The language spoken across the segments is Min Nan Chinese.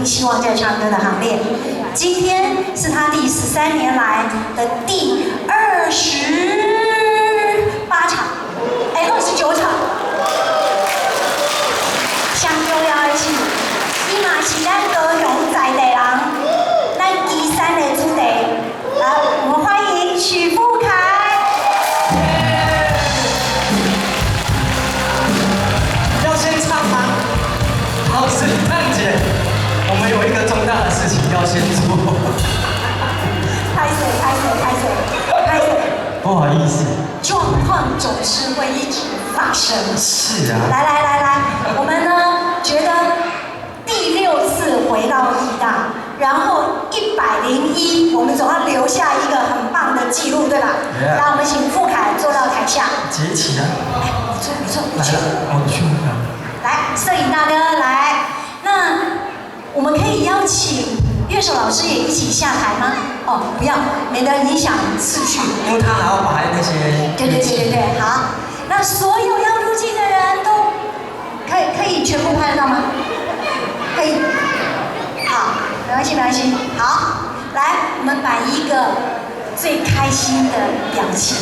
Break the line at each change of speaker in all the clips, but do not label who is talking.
希望在唱歌的行列。今天是他第13年來的第28場，哎，29場。上重要的是，伊嘛是咱高雄在地人，咱旗山的子弟。來，我們歡迎許富凱。
要先唱嗎？好，聖誕節，我們有一個重大的事情要先做。
拍謝拍謝拍謝拍謝。
不好意思。
狀況總是會一直發生。
是啊。
來來來來，我們呢覺得第6次回到義大，然後101，我們總要留下一個很棒的記錄，對吧？
Yeah.
來，我們請富凱坐到台下。
結起來。
哎，你坐，你坐，你去。
來了，我去。
來，攝影大哥來。那我們可以邀請樂手老師也一起下台嗎？哦，不要，免得影響次序。
因為他還要擺那些。
對對對對對，好。那所有要入鏡的人都可以全部拍得到嗎？可以。好，沒關係沒關係。好，來，我們擺一個最開心的表情，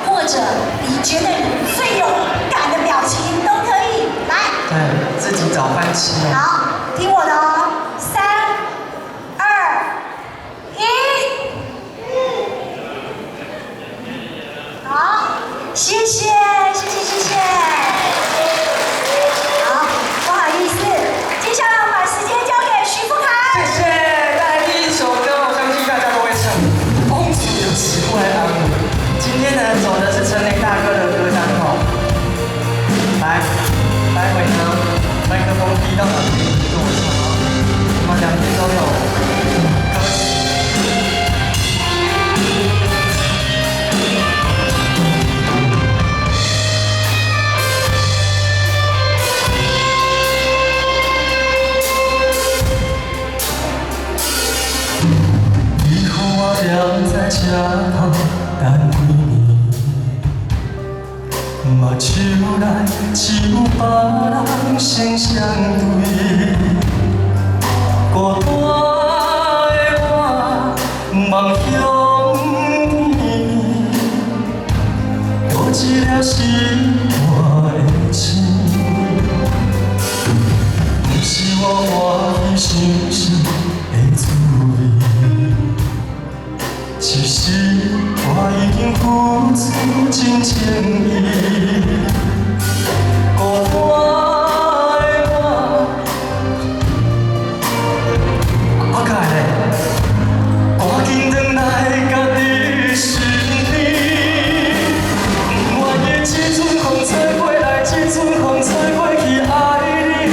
或者你覺得你最勇敢的表情都可以。來。
對，自己找飯吃哦。
好，聽我的哦，3、2、1。好，謝謝，謝謝，謝謝。好，不好意思，接下來我們把時間交給許富凱。
謝謝。帶來第一首歌，我相信大家都會唱，《公主有時會安慰》。今天呢，走的是陳雷大哥的歌單哦。來，待會呢，麥克風遞到哪邊跟我唱哦。我們兩邊都有歌詞。你予我踮在這頭等幾年，目睭內只有別人先相對，孤單的我望向天，佗一粒是我的星，不是我歡喜傷心的滋味。其實我已經付出真情意，孤單的我，我較會咧，趕緊轉來家己身邊，不願意這陣風吹過來，這陣風吹過去愛你，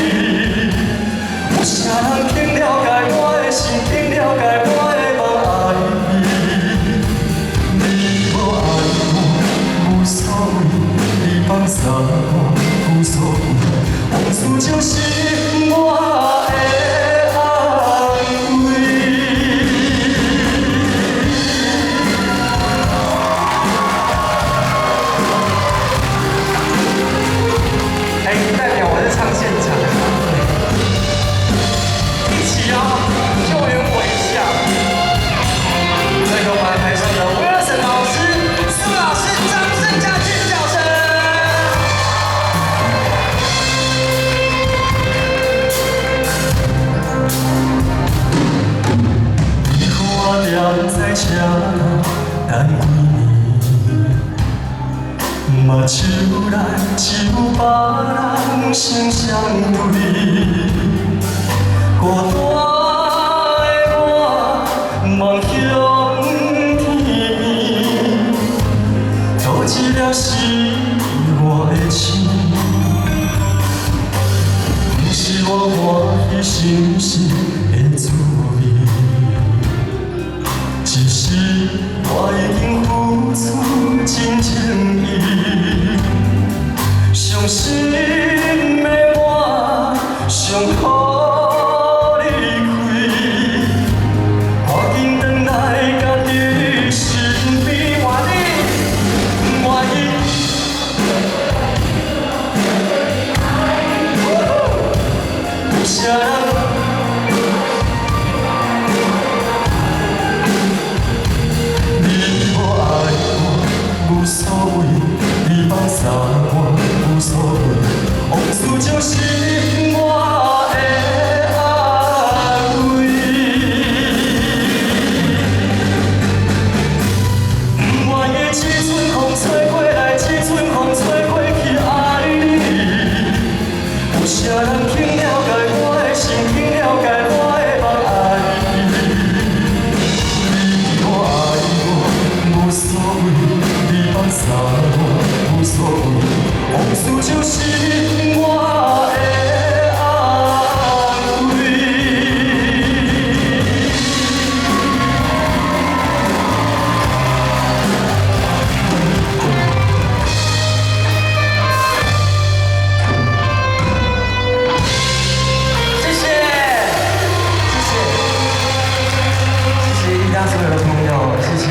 有啥人肯了解我的心，肯了解我的夢愛你？你無愛我無所謂，你放捨我無所謂，往事就是我的安慰。哎，代表我是唱現場的，一起哦，救援我一下。這個我們台上的威爾森老師、蘇老師，掌聲加尖叫聲。你予我踮在這頭等幾年，目睭內只有別人先相對，孤單的我望向天，佗一粒是我的星，不是我歡喜傷心的滋味，只是我已經付出真情意，傷心的我想予你開，趕緊轉來家己身邊，我你，我伊。有啥人？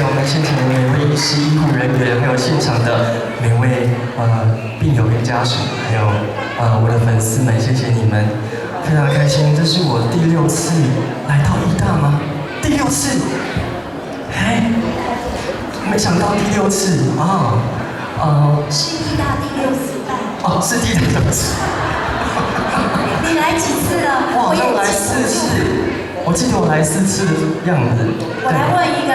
我們現場的每位醫師、醫護人員，還有現場的每位病友跟家屬，還有我的粉絲們，謝謝你們，非常開心。這是我第六次來到義大嗎？第六次，哎，沒想到第六次啊，
是義大第六次辦。
哦，是第六次。
你來幾次了？
我好像來四次，我記得我來四次的樣子。
我來問一個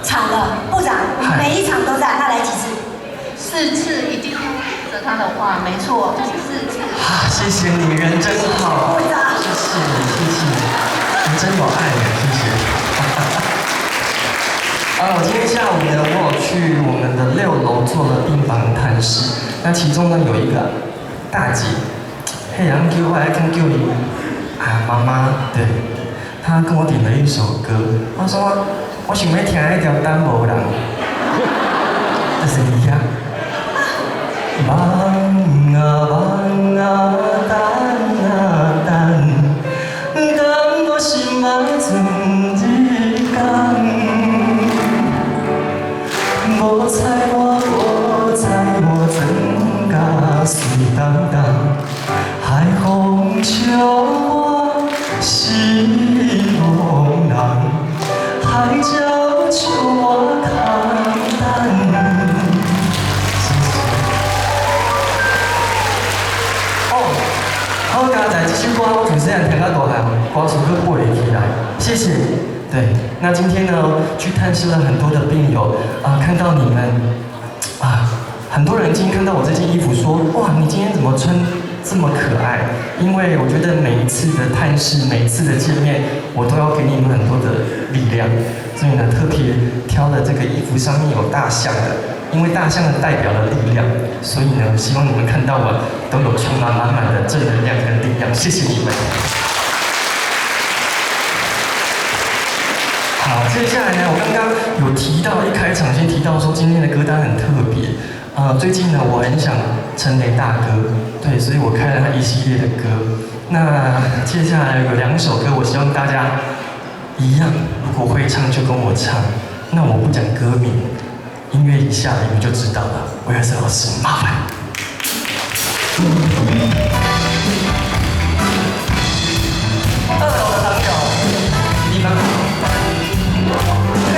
場的部長，每一場都在，他來幾次？
四次，一定要聽着他的話，沒錯，就是四次。
啊，謝謝你，人真好。
部長，
謝謝你，謝謝你，你真有愛，謝謝。啊，我今天下午呢，我有去我們的六樓做了病房探視，那其中呢有一個大姐，彼人叫我愛講叫伊啊媽媽，對，她跟我點了一首歌，她說我想欲聽彼條等無人，就是你呀。望啊望啊等啊等，等我心愛剩一工。無彩我無彩我妝甲水澹澹，海風笑我是戇人，海鸟笑我空等。謝謝。哦，好佳哉，這首歌我從細漢聽到大漢，歌詞閣背會起來，謝謝。對，那今天呢，去探視了很多的病友啊，看到你們啊，很多人今天看到我這件衣服說，哇，你今天怎麼穿這麼可愛？因為我覺得每一次的探視，每一次的見面，我都要給你們很多的力量，所以呢，特別挑了這個衣服上面有大象的，因為大象代表了力量，所以呢，希望你們看到我都有充滿滿滿的正能量跟力量，謝謝你們。好，接下來呢，我剛剛有提到，一開場先提到說今天的歌單很特別，最近呢，我很想陳雷大哥，對，所以我開了他一系列的歌。那接下來有兩首歌，我希望大家一樣，如果會唱就跟我唱。那我不講歌名，音樂一下你們就知道了。威爾森老師，麻煩。二樓的朋友，你們好。對。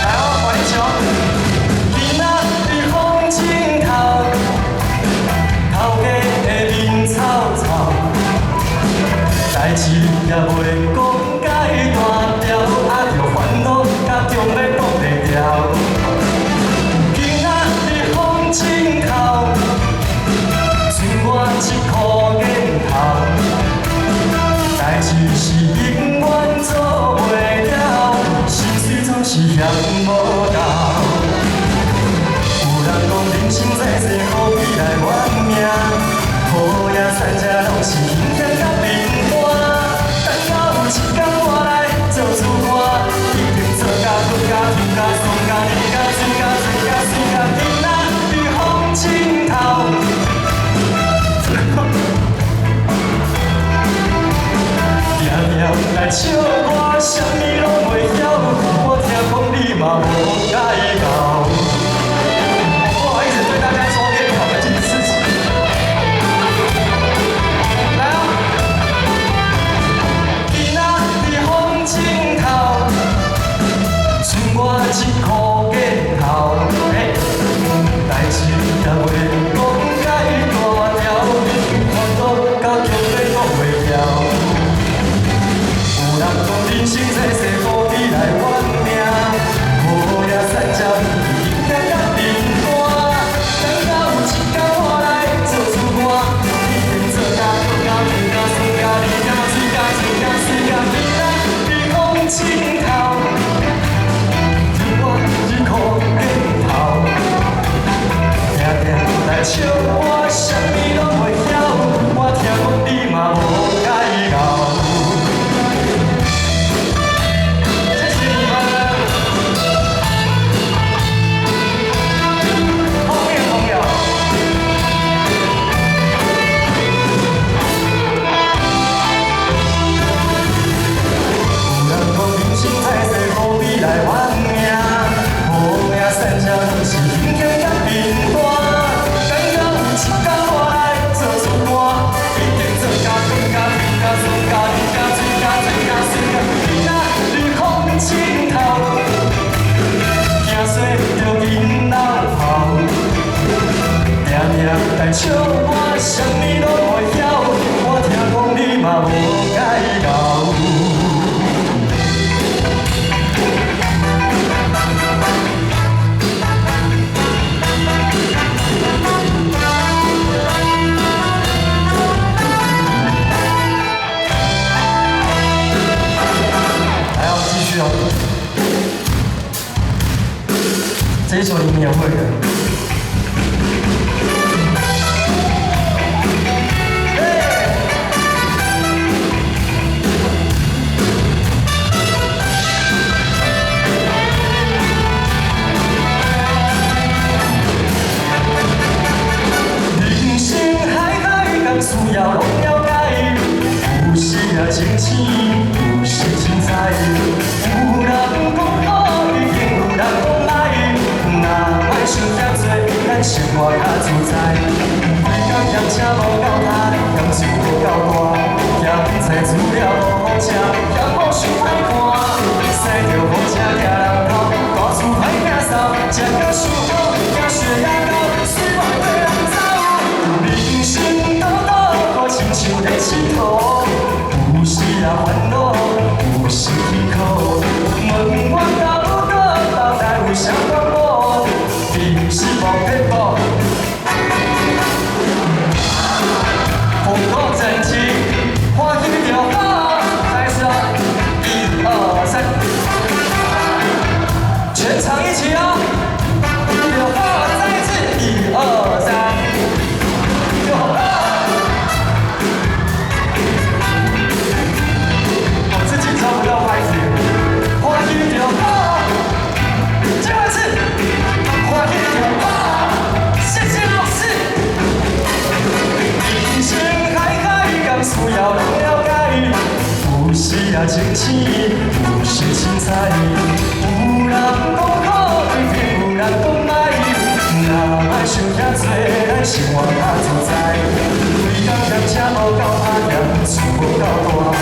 來哦，我一起哦。囡仔佇風箏頭，頭家的面臭臭，代誌也袂講解大條，啊著煩惱甲強欲擋袂牢。囡仔佇風箏頭，剩我一箍癮頭，代誌是永遠做袂了，心碎總是嫌無夠。有人講人生在世，何必來怨命？好野散者攏是凶險佮貧寒。等到有一天我來做主官，一定做甲骨甲痛甲酸甲甜甲水甲醉甲水甲囡仔佇風箏頭。定定來笑我，啥物攏袂曉，我聽講你嘛無解敖。不好意思，對大家說聯考的這件事情。來啊！囡仔佇風箏頭，剩我一箍癮頭。嘿，代誌也袂講解大條，煩惱甲強欲擋袂牢。有人講人生在世，何必來怨命？好野散者凶險佮貧寒。等到有一天我來做主官，一定做甲骨甲痛甲酸甲甜甲水甲醉甲水甲囡仔佇風箏頭，剩我一箍癮頭。定定來笑我，啥物攏袂曉，我聽講你嘛無解敖。謝謝你們。後面朋友，笑我，啥物攏袂曉，我聽講你嘛無介𠢕。還要繼續哦，這一首你們也會的。人生海海，敢需要攏了解？有時啊清醒，有時凊彩。有人講好，一定有人講歹。若莫想遐濟，咱生活較自在。規工嫌車無夠踏，嫌厝無夠大，嫌菜煮了無好食，嫌某傷歹看。駛著好車驚人偷，大厝歹摒掃，食甲傷好，驚血壓高，水無對人走。人生短短，好親像咧𨑨迌，有時啊煩惱，有時起苦。問我到底包內有啥法寶？其實無撇步。風度整齊，歡喜就好。再一次哦，一二三，全場一起哦。就好，再一次，一二三，就好。我自己抓不到拍子，歡喜就好。最後一次，歡喜就好。謝謝老師。人生海海，敢需要攏了解？有時啊清醒，有時凊彩。有人講好，一定有人講歹。若莫想遐濟，咱生活較自在。規工嫌車無夠拍，嫌厝無夠大，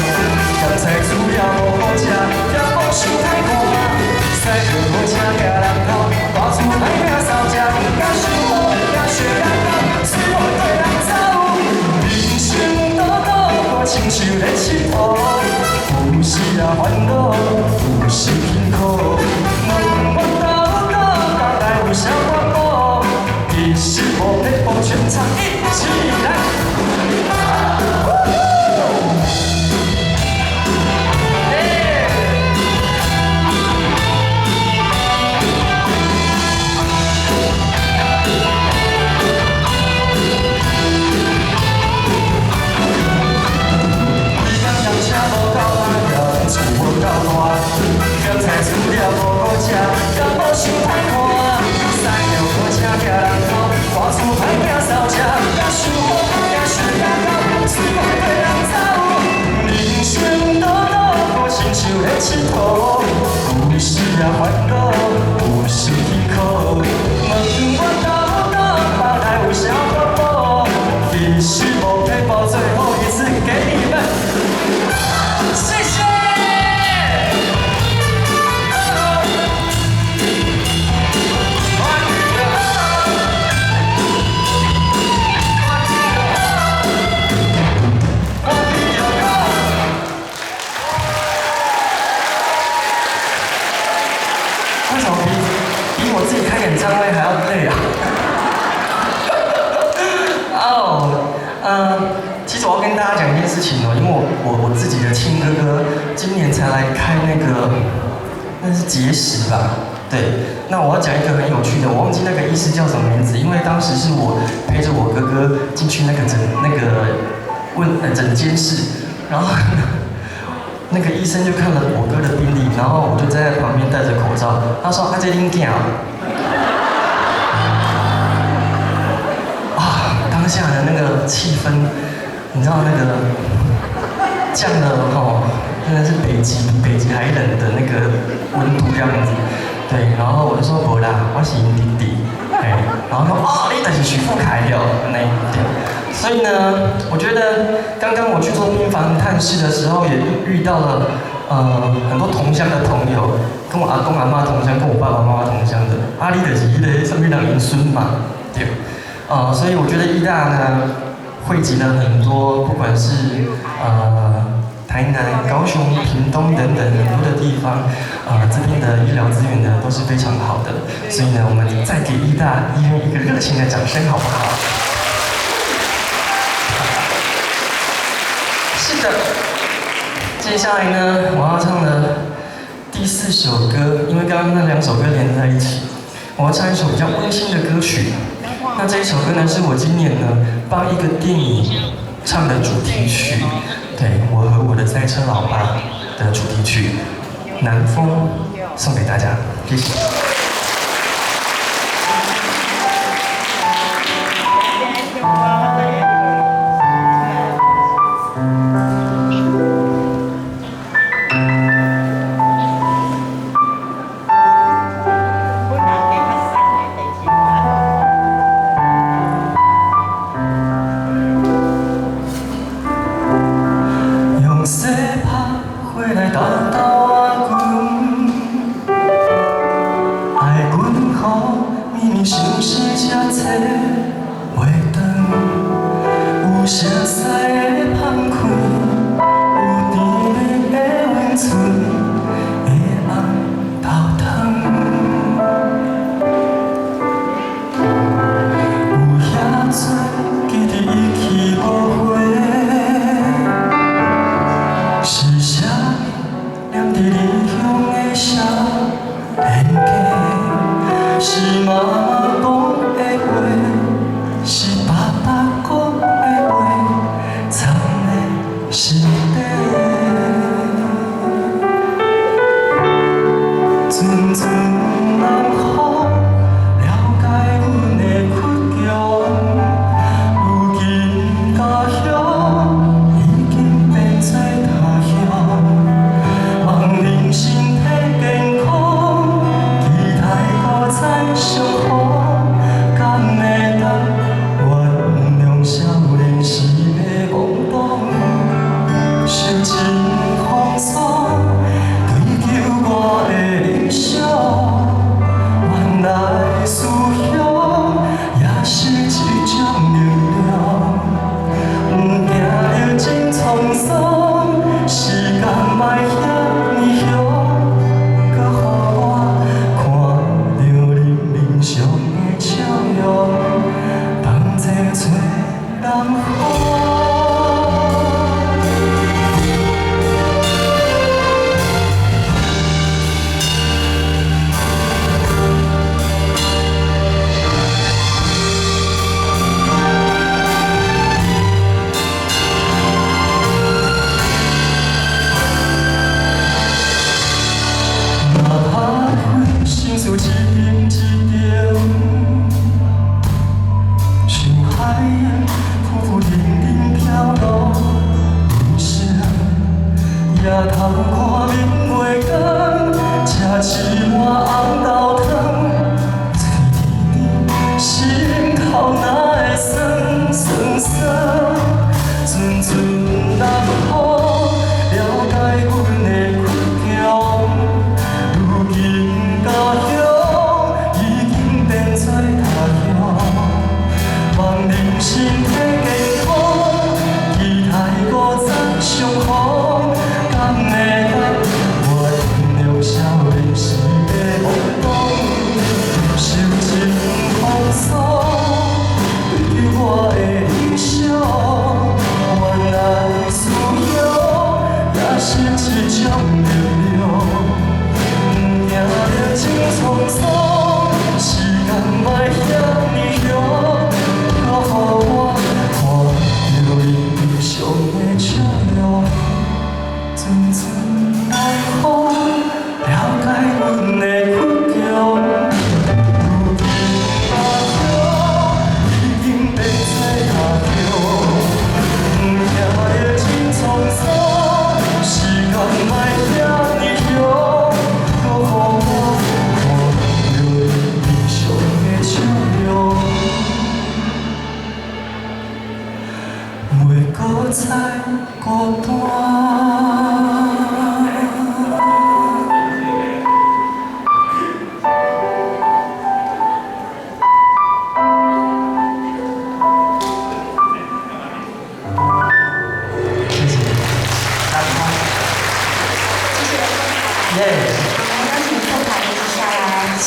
嫌菜煮了無好食，嫌某傷歹看。駛著好車驚人偷，大厝歹摒掃，食甲傷好，驚血壓高，水無對人走。人生短短，好親像咧𨑨迌，有時啊煩惱，有時辛苦。問我到底包內有啥法寶？其實無撇步，全場一起來。規工嫌車無夠拍，嫌厝無夠大，嫌菜煮了無好食，嫌某傷歹看。駛著好車驚人偷，大厝歹摒掃，食甲傷好，驚血壓高，水無對人走。人生短短，好親像咧𨑨迌，有時啊煩惱，有時起苦。問我到底包內有啥法寶？其實無撇步，最後一次給你們，謝謝。歡喜就好。為什麼比我自己開演唱會還要累啊？哦，其實我要跟大家講一件事情哦，因為我自己的親哥哥今年才來開那個，那是結石吧？對，那我要講一個很有趣的，我忘記那個醫師叫什麼名字，因為當時是我陪着我哥哥進去那個診那個問診間室，然後那個醫生就看了我哥的病歷，然後我就站在旁邊戴着口罩，他說：“啊，這恁囝。”啊，當下的那個氣氛，你知道那個降了吼，真的是北極比北極還冷的那個溫度這樣子。對，然後我就說無啦，我是𪜶弟弟，哎，然後說哦，你就是許富凱哦，那對。所以呢，我覺得剛剛我去做病房探視的時候，也遇到了很多同鄉的朋友，跟我阿公阿嬤同鄉，跟我爸爸媽媽同鄉的。啊，你就是彼個啥物人𪜶孫嘛，對。所以我覺得義大呢，匯集了很多，不管是台南、高雄、屏東等等很多的地方，這邊的醫療資源呢都是非常好的，所以呢，我們再給義大醫院一個熱情的掌聲，好不好？是的，接下來呢，我要唱的第四首歌，因為剛剛那兩首歌連在一起，我要唱一首比較溫馨的歌曲。那這一首歌呢，是我今年呢幫一個電影唱的主題曲，對，我和我的賽車老爸的主題曲《南風》送給大家，謝謝。用雪拍火來斗斗仔滾，愛阮予绵绵相思才找袂轉。有熟似的香氣，有甜蜜的溫存的紅豆湯，有遐多記得一去無回。是啥物念佇離鄉的少年家？是媽媽講的話，是爸爸講的話，藏在心底。陣陣南風了解阮的倔強，如今家鄉已經變做他鄉。望恁身體健康，期待閣再相逢，敢會當原諒少年時的懵懂？受盡風霜，追求我的理想，原來思鄉也是一種力量。毋驚歷盡滄桑，時間莫遐呢雄，閣予我看著恁面上的笑容，同齊吹南風。若拍開心事一爿一爿，像海燕浮浮沉沉飄落人生，抬頭看明月光，吃一碗紅豆湯，喙甜甜，心頭哪會酸酸酸？陣陣南風了解阮的倔強，如今家鄉已經變做他鄉。望恁身體健康，期待閣再相逢，敢會當原諒少年時的懵懂？受盡風霜，追求我的理想，原來思鄉也是一種力量。毋驚歷盡滄桑，時間莫遐呢雄，閣予我看著恁面上的笑容。陣陣南風了解阮的倔強，如今家鄉已經變做他鄉。毋驚歷盡滄桑，時間莫遐呢雄，閣予我看著恁面上的笑容。袂閣再孤單。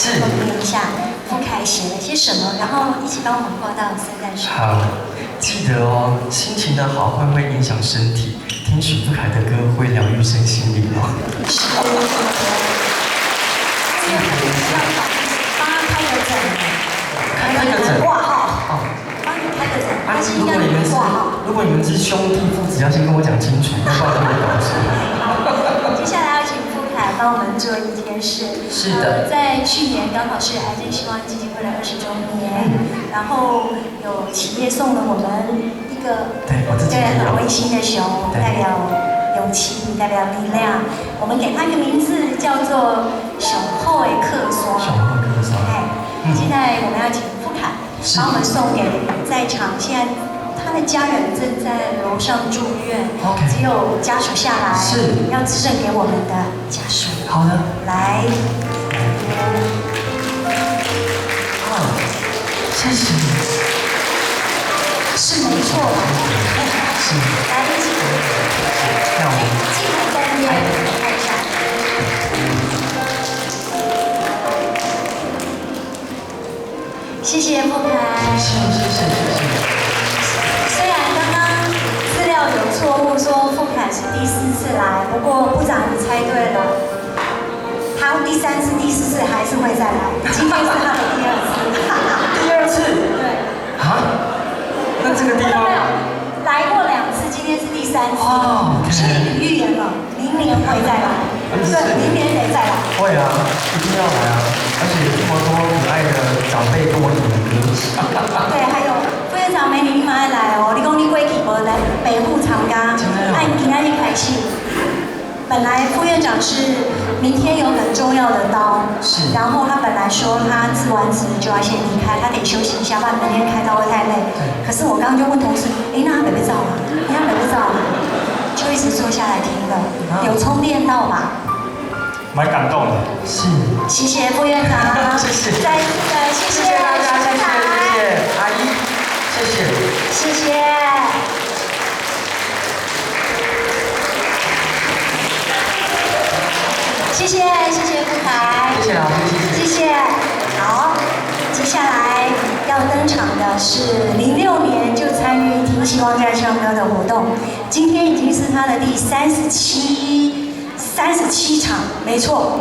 是
我们念一下富凯写了些什么，然后一起帮我们挂到圣诞树。
好，记得哦，心情的好坏会影响身体，听许富凯的歌会疗愈身心灵哦。
是。帮他开个诊，
开个诊
挂号，
哦。
帮你开个诊，
啊
但是应该
如果你们是
挂号。
如果你们是兄弟父子，要先跟我讲清楚，要不然会搞错。
接下来要请富凯帮我们做一件事。
是的
在去年刚好是癌症希望基金会的20周年，然后有企业送了我们一个
对，我自己也有
很温馨的熊，代表勇气，代表力量。我们给它一个名字叫做“雄厚的客刷”。
雄厚的客刷。
哎，现在我们要请富凯帮我们送给在场现在他的家人正在楼上住院， 只有家属下来，要致赠给我们的家属。
好的。
来，
啊，谢谢。
是没错吧？
是。
来，一起。
那我们
镜头在那边看一下。谢谢富凯。
谢谢谢谢谢谢。
虽然刚刚资料有错误，说富凯是第四次来，不过部长你猜对了，他第三次、第四次还是会再来。今天是他的第二次。
第二次？
对。
啊？那这个地方
没有，来过两次，今天是第三次。
哦，
所以你预言了，明年会再来。对，明年得再来。
会啊，一定要来啊！而且这么多可爱的长辈跟我点的歌。
对，还有副院长美女，你嘛爱来哦！你讲你过去无来北户参加，按今仔日开始。本来副院长是明天有很重要的刀，然后他本来说他辞完职就要先离开，他得休息一下，不然明天开刀会太累。可是我刚刚就问同事，哎，那他准备走吗？你他准备走吗？就一直坐下来听了，有充电到吧？
蛮感动的。
是。
谢谢副院长，
谢谢。
再一次的谢谢，
谢谢大家，谢谢谢谢阿姨，谢谢。
谢谢。谢谢谢谢富凯，
谢谢老师，
谢谢。好，接下来要登场的是06年就参与听希望在唱歌的活动，今天已经是他的第37场，没错。